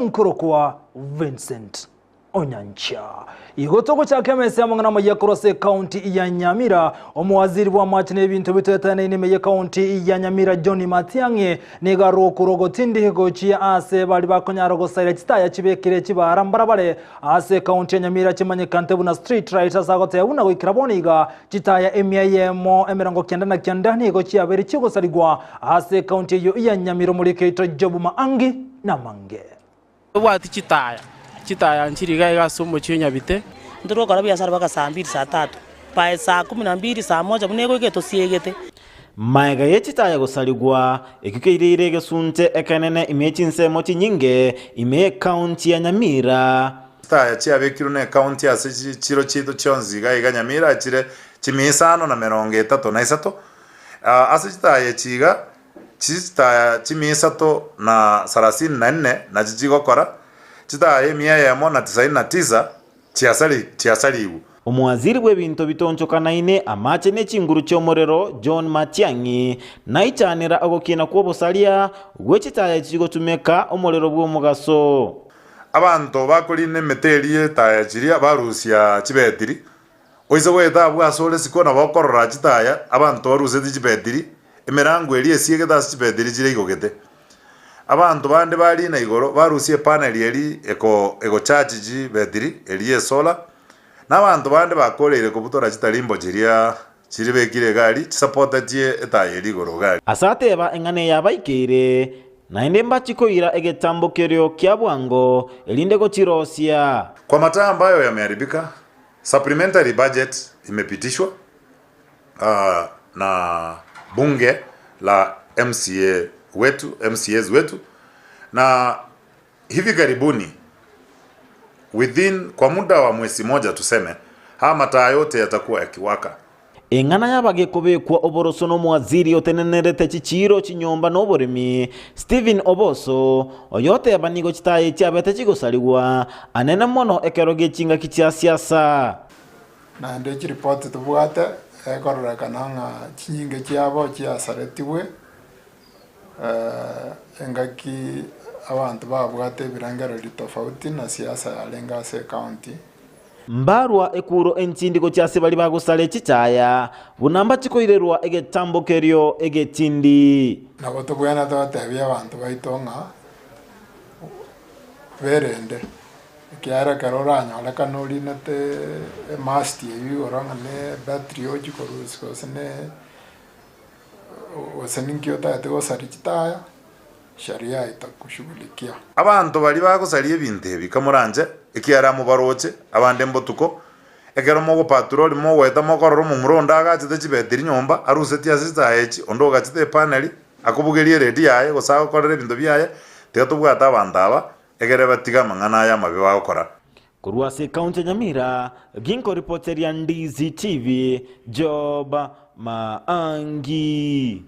Nkorokwa Vincent Onyancha. Igo togochaka emesa y'amang'ana amayia korwa ase ekaunti ya Nyamira. Omowaziri bw'amache na ebinto bitoetanaine ime y'ekaunti ya Nyamira John Matiang'i nigo arokure ogotindi gochia ase baria bakonyara gosaria chitaya chibekire chibara mbarabare ase ekaunti ya Nyamira chimanyekante buna street lights ase agoteba buna goikera bono iga chitaya emia eyemo 99 nigo chiabeire chigosarigwa ase ekaunti eyio ya Nyamira omoriki oito Job Maangi namange. Tobwati chitaya, chitaya nchiri iga iga ase omochie o Nyabite. Intwe togokora biasara mpaka saa mbiri, saa tatu, by saa kumi na mbiri, saa moja buna egoika etosiegete. Magega ye chitaya gosarigwa, ekio keireire egesunte ekenene ime ye chinsemo chinyinge ime y'Ekaunti ya Nyamira. Chitaya chiabekirwe n'Ekaunti ase chichiro chiaito chionsi iga iga Nyamira chire chimia isano na merongo etato na isato. Ase chitaya echi iga, chitaya chimia isato na sarasini na inne nachio chigokora, chitaya emia eyemo na tisaini na tisa chiasarigwe. Omowaziri bw'ebinto bitonchokanaine amache ne chinguru chi'omorero, John Matiang'i, naichanera ogokina kw'obosaria gwe chitaya echi chigotumeka omorero bw'omogaso. Abanto bakorina emete eria y'etaya chiria barusia chibetiri, Oise goeta abwo asore isiko nabo okorora chitaya, abanto barusetie chibetiri, emerango eria esiegete ase chibetiri chire igogete. Abanto bande barina igoro barusie epaneli eria eko egochachi chibetiri eria y'esolar, na abanto bande bakoreire kobutora chitarimbo chiria chiribekire iga aria chisapotetie etaya eria igoro iga aria. Ase ateba eng'ana eye abaikeire, naende mbachie koira egetambo kerio kia bwango, erinde gochirosia. Kwa mataa ambayo yameharibika, Supplementary budget imepitishwa na bunge la MCA wetu, MCAs wetu na hivi karibuni within kwa muda wa mwezi moja tuseme, haya mataa yote yatakuwa yakiwaka. Eng'ana y'abagekobekwa oboroso n'omowaziri otenenerete chichiiro, chinyomba na oboremi, Stephen Oboso, oyoteba nigo chitayi chiabete chigosarigwa anene mono ekero gie chingaki chia siasa. Naende chiripoti tobwate ekororekana ng'a chinyinge chiabo chiasaretigwe, engaki abanto babwate ebirengererio tofauti na siasa yarenge ase ecounty. Mbarwa ekuro entindi gochia ase baria bagosara echichaya, buna mbachie koirerwa egetambo kerio egetindi. Nabo tobwenerete gotebia abanto baito ng'a berende, ekiagera ekero oranyorekane orinete emasti eywo igoro ng'a ne ebattery ochia korusia gose ne gose ninki otagete gosaria chitaya. Sheria itakushughulikia. Abanto baria bagosaria ebinto ebi kamoranche, ekiagera mobaroche abande mbotuko, ekero mogopatroli mogoeta mokorora omomura onde agachete chibetiri nyomba arusetie ase chitaya echi, onde ogachete epaneli, akobugeria eredio yaye gose agokorera ebinto biaye, tiga tobwate abanto aba, egere batige amang'ana aya amabe bagokora. Korwa ase ekaunti ya Nyamira, ginkoripoteria Ndizi TV, Job Maangi.